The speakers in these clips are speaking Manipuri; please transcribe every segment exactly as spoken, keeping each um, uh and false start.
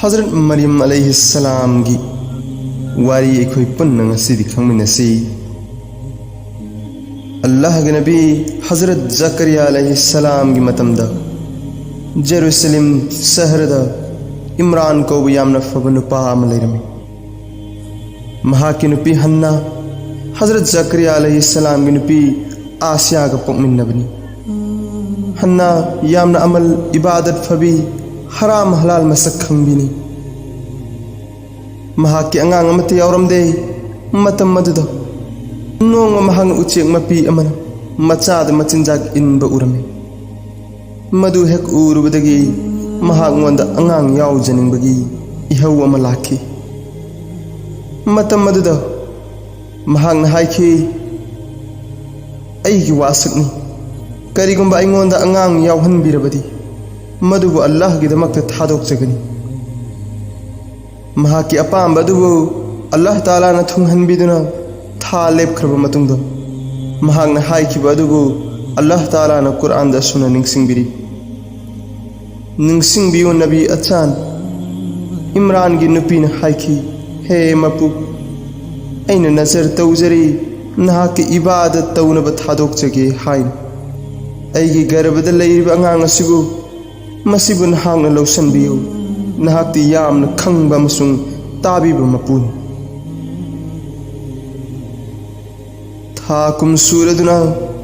ꯍꯖꯔꯠ ꯃꯔꯤꯝ ꯑꯂꯩꯍꯤꯁꯁꯂꯥꯝꯒꯤ ꯋꯥꯔꯤ ꯑꯩꯈꯣꯏ ꯄꯨꯟꯅ ꯉꯁꯤꯗꯤ ꯈꯪꯃꯤꯟꯅꯁꯤ꯫ ꯑꯜꯂꯥꯍꯒꯤ ꯅꯕꯤ ꯍꯖꯔꯠ ꯖꯀꯔꯤꯌꯥ ꯑꯂꯩꯍꯤꯁꯁꯂꯥꯝꯒꯤ ꯃꯇꯝꯗ ꯖꯦꯔꯨꯁꯂꯤꯝ ꯁꯍꯔꯗ ꯏꯝꯔꯥꯟ ꯀꯧꯕ ꯌꯥꯝꯅ ꯐꯕ ꯅꯨꯄꯥ ꯑꯃ ꯂꯩꯔꯝꯃꯤ꯫ ꯃꯍꯥꯛꯀꯤ ꯅꯨꯄꯤ ꯍꯟꯅꯥ ꯍꯖꯔꯠ ꯖꯀꯔꯤꯌꯥ ꯑꯂꯩꯍꯤꯁꯁꯂꯥꯝꯒꯤ ꯅꯨꯄꯤ ꯑꯥꯁꯤꯌꯥꯒ ꯄꯣꯛꯃꯤꯟꯅꯕꯅꯤ꯫ ꯍꯟꯅꯥ ꯌꯥꯝꯅ ꯑꯃꯜ ꯏꯕꯥꯗꯠ ꯐꯕꯤ, ꯍꯔꯥꯝ ꯍꯂꯥꯜ ꯃꯁꯛ ꯈꯪꯕꯤꯅꯤ꯫ ꯃꯍꯥꯛꯀꯤ ꯑꯉꯥꯡ ꯑꯃꯠꯇ ꯌꯥꯎꯔꯝꯗꯦ꯫ ꯃꯇꯝ ꯑꯗꯨꯗ ꯅꯣꯡꯃ ꯃꯍꯥꯛꯅ ꯎꯆꯦꯛ ꯃꯄꯤ ꯑꯃꯅ ꯃꯆꯥꯗ ꯃꯆꯤꯟꯖꯥꯛ ꯏꯟꯕ ꯎꯔꯝꯃꯤ꯫ ꯃꯗꯨ ꯍꯦꯛ ꯎꯔꯨꯕꯗꯒꯤ ꯃꯍꯥꯛꯉꯣꯟꯗ ꯑꯉꯥꯡ ꯌꯥꯎꯖꯅꯤꯡꯕꯒꯤ ꯏꯍꯧ ꯑꯃ ꯂꯥꯛꯈꯤ꯫ ꯃꯇꯝ ꯑꯗꯨꯗ ꯃꯍꯥꯛꯅ ꯍꯥꯏꯈꯤ, "ꯑꯩꯒꯤ ꯋꯥꯁꯛꯅꯤ, ꯀꯔꯤꯒꯨꯝꯕ ꯑꯩꯉꯣꯟꯗ ꯑꯉꯥꯡ ꯌꯥꯎꯍꯟꯕꯤꯔꯕꯗꯤ ꯃꯗꯨꯕꯨ ꯑꯜꯂꯥꯍꯒꯤꯗꯃꯛꯇ ꯊꯥꯗꯣꯛꯆꯒꯅꯤ"꯫ ꯃꯍꯥꯛꯀꯤ ꯑꯄꯥꯝꯕ ꯑꯗꯨꯕꯨ ꯑꯜꯂꯥꯍ ꯇꯥꯂꯥꯅ ꯊꯨꯡꯍꯟꯕꯤꯗꯨꯅ ꯊꯥ ꯂꯦꯞꯈ꯭ꯔꯕ ꯃꯇꯨꯡꯗ ꯃꯍꯥꯛꯅ ꯍꯥꯏꯈꯤꯕ ꯑꯗꯨꯕꯨ ꯑꯜꯂꯥꯍ ꯇꯥꯂꯥꯅ ꯀꯨꯔꯥꯟꯗ ꯑꯁꯨꯝꯅ ꯅꯤꯡꯁꯤꯡꯕꯤꯔꯤ, "ꯅꯤꯡꯁꯤꯡꯕꯤꯌꯨ ꯅꯕꯤ ꯑꯆꯥꯟ, ꯏꯝꯔꯥꯟꯒꯤ ꯅꯨꯄꯤꯅ ꯍꯥꯏꯈꯤ, 'ꯍꯦ ꯃꯄꯨ, ꯑꯩꯅ ꯅꯖꯔ ꯇꯧꯖꯔꯤ, ꯅꯍꯥꯛꯀꯤ ꯏꯕꯥꯗꯠ ꯇꯧꯅꯕ ꯊꯥꯗꯣꯛꯆꯒꯦ' ꯍꯥꯏꯅ꯫ ꯑꯩꯒꯤ ꯒꯔꯚꯗ ꯂꯩꯔꯤꯕ ꯑꯉꯥꯡ ꯑꯁꯤꯕꯨ, ꯃꯁꯤꯕꯨ ꯅꯍꯥꯛꯅ ꯂꯧꯁꯤꯟꯕꯤꯌꯨ꯫ ꯅꯍꯥꯛꯇꯤ ꯌꯥꯝꯅ ꯈꯪꯕ ꯑꯃꯁꯨꯡ ꯇꯥꯕꯤꯕ ꯃꯄꯨꯅꯤ"꯫ ꯊꯥ ꯀꯨꯝ ꯁꯨꯔꯗꯨꯅ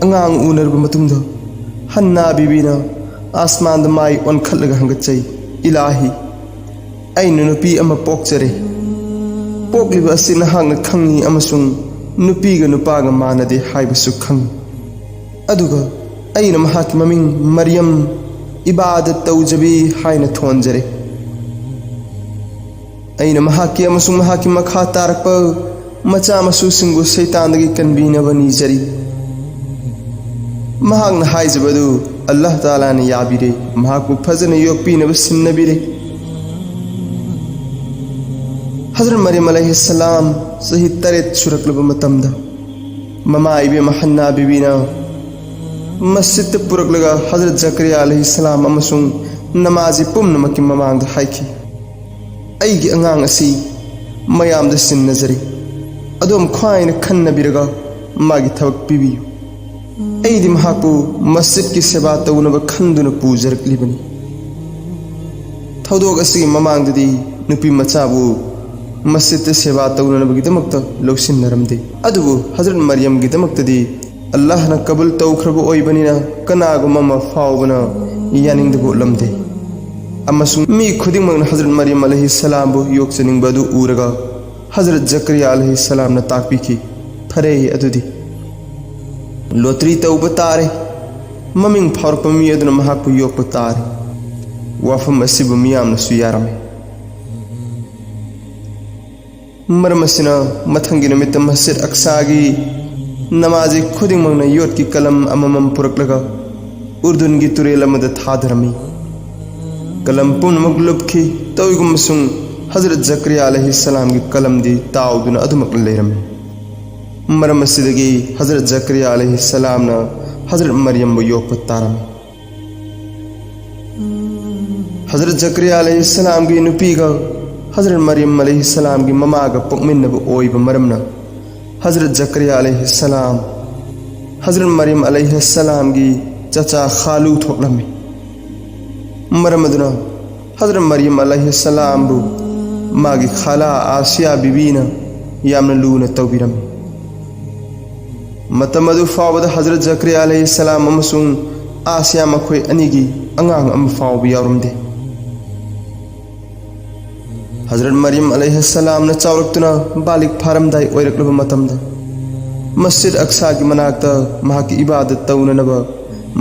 ꯑꯉꯥꯡ ꯎꯅꯔꯕ ꯃꯇꯨꯡꯗ ꯍꯟꯅꯥ ꯕꯤꯕꯤꯅ ꯑꯁꯃꯥꯟꯗ ꯃꯥꯏ ꯑꯣꯟꯈꯠꯂꯒ ꯍꯪꯒꯠꯆꯩ, "ꯏꯂꯥꯍꯤ, ꯑꯩꯅ ꯅꯨꯄꯤ ꯑꯃ ꯄꯣꯛꯆꯔꯦ꯫ ꯄꯣꯛꯂꯤꯕ ꯑꯁꯤ ꯅꯍꯥꯛꯅ ꯈꯪꯏ ꯑꯃꯁꯨꯡ ꯅꯨꯄꯤꯒ ꯅꯨꯄꯥꯒ ꯃꯥꯟꯅꯗꯦ ꯍꯥꯏꯕꯁꯨ ꯈꯪꯏ꯫ ꯑꯗꯨꯒ ꯑꯩꯅ ꯃꯍꯥꯛꯀꯤ ꯃꯃꯤꯡ ꯃꯔꯤꯌꯝ, ꯏꯕꯥꯗꯠ ꯇꯧꯖꯕꯤ ꯍꯥꯏꯅ ꯊꯣꯟꯖꯔꯦ꯫ ꯑꯩꯅ ꯃꯍꯥꯛꯀꯤ ꯑꯃꯁꯨꯡ ꯃꯍꯥꯛꯀꯤ ꯃꯈꯥ ꯇꯥꯔꯛꯄ ꯃꯆꯥ ꯃꯁꯨꯁꯤꯡꯕꯨ ꯁꯩꯇꯥꯟꯗꯒꯤ ꯀꯟꯕꯤꯅꯕ ꯅꯤꯖꯔꯤ"꯫ ꯃꯍꯥꯛꯅ ꯍꯥꯏꯖꯕ ꯑꯗꯨ ꯑꯜꯂꯥꯍ ꯇꯥꯂꯥꯅ ꯌꯥꯕꯤꯔꯦ꯫ ꯃꯍꯥꯛꯄꯨ ꯐꯖꯅ ꯌꯣꯛꯄꯤꯅꯕ ꯁꯤꯟꯅꯕꯤꯔꯦ꯫ ꯍꯖꯔꯠ ꯃꯔꯤꯝ ꯑꯂꯩꯍꯤꯁꯁꯂꯥꯝ ꯆꯍꯤ ꯇꯔꯦꯠ ꯁꯨꯔꯛꯂꯕ ꯃꯇꯝꯗ, ꯃꯃꯥ ꯏꯕꯦꯝꯃ ꯍꯟꯅꯥ ꯕꯤꯕꯤꯅ ꯃꯁꯖꯤꯗꯇ ꯄꯨꯔꯛꯂꯒ ꯍꯖꯔꯠ ꯖꯀꯔꯤꯌꯥ ꯑꯂꯩꯍꯤꯁꯁꯂꯥꯝ ꯑꯃꯁꯨꯡ ꯅꯃꯥꯖꯤ ꯄꯨꯝꯅꯃꯛꯀꯤ ꯃꯃꯥꯡꯗ ꯍꯥꯏꯈꯤ, "ꯑꯩꯒꯤ ꯑꯉꯥꯡ ꯑꯁꯤ ꯃꯌꯥꯝꯗ ꯁꯤꯟꯅꯖꯔꯤ꯫ ꯑꯗꯣꯝ ꯈ꯭ꯋꯥꯏꯅ ꯈꯟꯅꯕꯤꯔꯒ ꯃꯥꯒꯤ ꯊꯕꯛ ꯄꯤꯕꯤꯌꯨ꯫ ꯑꯩꯗꯤ ꯃꯍꯥꯛꯄꯨ ꯃꯁꯖꯤꯗꯀꯤ ꯁꯦꯕꯥ ꯇꯧꯅꯕ ꯈꯟꯗꯨꯅ ꯄꯨꯖꯔꯛꯂꯤꯕꯅꯤ꯫" ꯊꯧꯗꯣꯛ ꯑꯁꯤꯒꯤ ꯃꯃꯥꯡꯗꯗꯤ ꯅꯨꯄꯤ ꯃꯆꯥꯕꯨ ꯃꯁꯖꯤꯗꯇ ꯁꯦꯕꯥ ꯇꯧꯅꯅꯕꯒꯤꯗꯃꯛꯇ ꯂꯧꯁꯤꯟꯅꯔꯝꯗꯦ꯫ ꯑꯗꯨꯕꯨ ꯍꯖꯔꯠ ꯃꯔꯤꯌꯝꯒꯤꯗꯃꯛꯇꯗꯤ ꯑꯜꯂꯥꯍꯅ ꯀꯕꯨꯜ ꯇꯧꯈ꯭ꯔꯕ ꯑꯣꯏꯕꯅꯤꯅ ꯀꯅꯥꯒꯨꯝꯕ ꯑꯃ ꯐꯥꯎꯕꯅ ꯌꯥꯅꯤꯡꯗꯕ ꯎꯠꯂꯝꯗꯦ꯫ ꯑꯃꯁꯨꯡ ꯃꯤ ꯈꯨꯗꯤꯡꯃꯛꯅ ꯍꯖꯔꯠ ꯃꯔꯤꯌꯝ ꯑꯂꯩꯍꯤ ꯁꯂꯥꯝꯕꯨ ꯌꯣꯛꯆꯅꯤꯡꯕ ꯑꯗꯨ ꯎꯔꯒ ꯍꯖꯔꯠ ꯖꯀꯔꯤꯌꯥ ꯑꯂꯩꯍꯤ ꯁꯂꯥꯝꯅ ꯇꯥꯛꯄꯤꯈꯤ, "ꯐꯔꯦ, ꯑꯗꯨꯗꯤ ꯂꯣꯇ꯭ꯔꯤ ꯇꯧꯕ ꯇꯥꯔꯦ꯫ ꯃꯃꯤꯡ ꯐꯥꯎꯔꯛꯄ ꯃꯤ ꯑꯗꯨꯅ ꯃꯍꯥꯛꯄꯨ ꯌꯣꯛꯄ ꯇꯥꯔꯦ꯫" ꯋꯥꯐꯝ ꯑꯁꯤꯕꯨ ꯃꯤꯌꯥꯝꯅꯁꯨ ꯌꯥꯔꯝꯃꯤ꯫ ꯃꯔꯝ ꯑꯁꯤꯅ ꯃꯊꯪꯒꯤ ꯅꯨꯃꯤꯠꯇ ꯃꯁꯖꯤꯗ ꯑꯛꯁꯥꯒꯤ ꯅꯃꯥꯖꯤ ꯈꯨꯗꯤꯡꯃꯛꯅ ꯌꯣꯠꯀꯤ ꯀꯂꯝ ꯑꯃꯃꯝ ꯄꯨꯔꯛꯂꯒ ꯎꯔꯗꯨꯟꯒꯤ ꯇꯨꯔꯦꯜ ꯑꯃꯗ ꯊꯥꯗꯔꯝꯃꯤ꯫ ꯀꯂꯝ ꯄꯨꯝꯅꯃꯛ ꯂꯨꯞꯈꯤ꯫ ꯇꯧꯏꯒꯨꯝꯕꯁꯨꯡ ꯍꯖꯔꯠ ꯖꯀꯔꯤꯌꯥ ꯑꯂꯩꯍꯤ ꯁꯂꯥꯝꯒꯤ ꯀꯂꯝꯗꯤ ꯇꯥꯎꯗꯨꯅ ꯑꯗꯨꯃꯛ ꯂꯩꯔꯝꯃꯤ꯫ ꯃꯔꯝ ꯑꯁꯤꯗꯒꯤ ꯍꯖꯔꯠ ꯖꯀꯔꯤꯌꯥ ꯑꯂꯩꯍꯤ ꯁꯂꯥꯝꯅ ꯍꯖꯔꯠ ꯃꯔꯤꯌꯝꯕꯨ ꯌꯣꯛꯄ ꯇꯥꯔꯝꯃꯤ꯫ ꯍꯖꯔꯠ ꯖꯀꯔꯤꯌꯥ ꯑꯂꯩꯍꯤ ꯁꯂꯥꯝꯒꯤ ꯅꯨꯄꯤꯒ ꯍꯖꯔꯠ ꯃꯔꯤꯌꯝ ꯑꯂꯩꯍꯤ ꯁꯂꯥꯝꯒꯤ ꯃꯃꯥꯒ ꯄꯣꯛꯃꯤꯟꯅꯕ ꯑꯣꯏꯕ ꯃꯔꯝꯅ ꯍꯖꯔꯠ ꯖꯀꯔꯤꯌꯥ ꯑꯂꯩꯍꯤ ꯁꯂꯥꯝ ꯍꯖꯔꯠ ꯃꯔꯤꯌꯝ ꯑꯂꯩꯍꯤ ꯁꯂꯥꯝꯒꯤ ꯆꯆꯥ ꯈꯥꯂꯨ ꯊꯣꯛꯂꯝꯃꯤ꯫ ꯃꯔꯝ ꯑꯗꯨꯅ ꯍꯖꯔꯠ ꯃꯔꯤꯌꯝ ꯑꯂꯩꯍꯤ ꯁꯂꯥꯝꯕꯨ ꯃꯥꯒꯤ ꯈꯥꯂꯥ ꯑꯥꯁꯤꯌꯥ ꯕꯤꯕꯤꯅ ꯌꯥꯝꯅ ꯂꯨꯅ ꯇꯧꯕꯤꯔꯝꯃꯤ꯫ ꯃꯇꯝ ꯑꯗꯨ ꯐꯥꯎꯕꯗ ꯍꯖꯔꯠ ꯖꯀꯔꯤꯌꯥ ꯑꯂꯩꯍꯤ ꯁꯂꯥꯝ ꯑꯃꯁꯨꯡ ꯑꯥꯁꯤꯌꯥ ꯃꯈꯣꯏ ꯑꯅꯤꯒꯤ ꯑꯉꯥꯡ ꯑꯃ ꯐꯥꯎꯕ ꯌꯥꯎꯔꯝꯗꯦ꯫ ꯍꯖꯔꯠ ꯃꯔꯤꯌꯝ ꯑꯂꯩꯍꯤ ꯁꯂꯥꯝꯅ ꯆꯥꯎꯔꯛꯇꯨꯅ ꯕꯥꯂꯤꯒ ꯐꯥꯔꯝꯗꯥꯏ ꯑꯣꯏꯔꯛꯂꯕ ꯃꯇꯝꯗ ꯃꯁꯖꯤꯗ ꯑꯛꯁꯥꯒꯤ ꯃꯅꯥꯛꯇ ꯃꯍꯥꯛꯀꯤ ꯏꯕꯥꯗꯠ ꯇꯧꯅꯅꯕ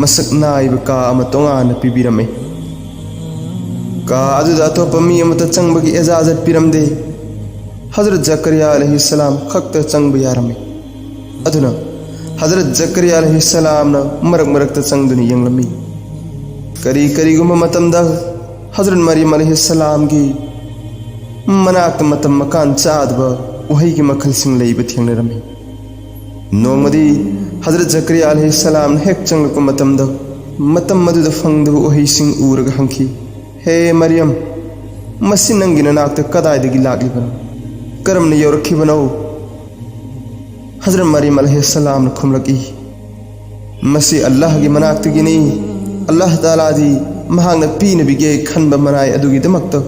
ꯃꯁꯛ ꯅꯥꯏꯕ ꯀꯥ ꯑꯃ ꯇꯣꯉꯥꯟꯅ ꯄꯤꯕꯤꯔꯝꯃꯤ꯫ ꯀꯥ ꯑꯗꯨꯗ ꯑꯇꯣꯞꯄ ꯃꯤ ꯑꯃꯠꯇ ꯆꯪꯕꯒꯤ ꯏꯖꯥꯖꯠ ꯄꯤꯔꯝꯗꯦ꯫ ꯍꯖꯔꯠ ꯖꯀꯔꯤꯌꯥ ꯑꯂꯩꯍꯤ ꯁꯂꯥꯝ ꯈꯛꯇ ꯆꯪꯕ ꯌꯥꯔꯝꯃꯤ꯫ ꯑꯗꯨꯅ ꯍꯖꯔꯠ ꯖꯀꯔꯤꯌꯥ ꯑꯂꯩꯍꯤ ꯁꯂꯥꯝꯅ ꯃꯔꯛ ꯃꯔꯛꯇ ꯆꯪꯗꯨꯅ ꯌꯦꯡꯂꯝꯃꯤ꯫ ꯀꯔꯤ ꯀꯔꯤꯒꯨꯝꯕ ꯃꯇꯝꯗ ꯍꯖꯔꯠ ꯃꯔꯤꯌꯝ ꯑꯂꯩꯍꯤ ꯁꯂꯥꯝꯒꯤ ꯃꯅꯥꯛꯇ ꯃꯇꯝ ꯃꯀꯥꯟ ꯆꯥꯗꯕ ꯎꯍꯩꯒꯤ ꯃꯈꯜꯁꯤꯡ ꯂꯩꯕ ꯊꯦꯡꯅꯔꯝꯃꯤ꯫ ꯅꯣꯡꯃꯗꯤ ꯍꯖꯔꯠ ꯖꯀꯔꯤꯌꯥ ꯑꯂꯩꯍꯤ ꯁꯂꯥꯝꯅ ꯍꯦꯛ ꯆꯪꯂꯛꯄ ꯃꯇꯝꯗ ꯃꯇꯝ ꯑꯗꯨꯗ ꯐꯪꯗꯕ ꯎꯍꯩꯁꯤꯡ ꯎꯔꯒ ꯍꯪꯈꯤ, "ꯍꯦ ꯃꯔꯤꯌꯝ, "ꯃꯁꯤ ꯅꯪꯒꯤ ꯅꯅꯥꯛꯇ ꯀꯗꯥꯏꯗꯒꯤ ꯂꯥꯛꯂꯤꯕꯅꯣ? ꯀꯔꯝꯅ ꯌꯧꯔꯛꯈꯤꯕꯅꯣ?" ꯍꯖꯔꯠ ꯃꯔꯤꯝ ꯑꯂꯩꯍꯤꯁꯁꯂꯥꯝꯅ ꯈꯨꯝꯂꯛꯏ, "ꯃꯁꯤ ꯑꯜꯂꯥꯍꯒꯤ ꯃꯅꯥꯛꯇꯒꯤꯅꯤ꯫ ꯑꯜꯂꯥꯍ ꯇꯥꯂꯥꯗꯤ ꯃꯍꯥꯛꯅ ꯄꯤꯅꯕꯤꯒꯦ ꯈꯟꯕ ꯃꯅꯥꯏ ꯑꯗꯨꯒꯤꯗꯃꯛꯇ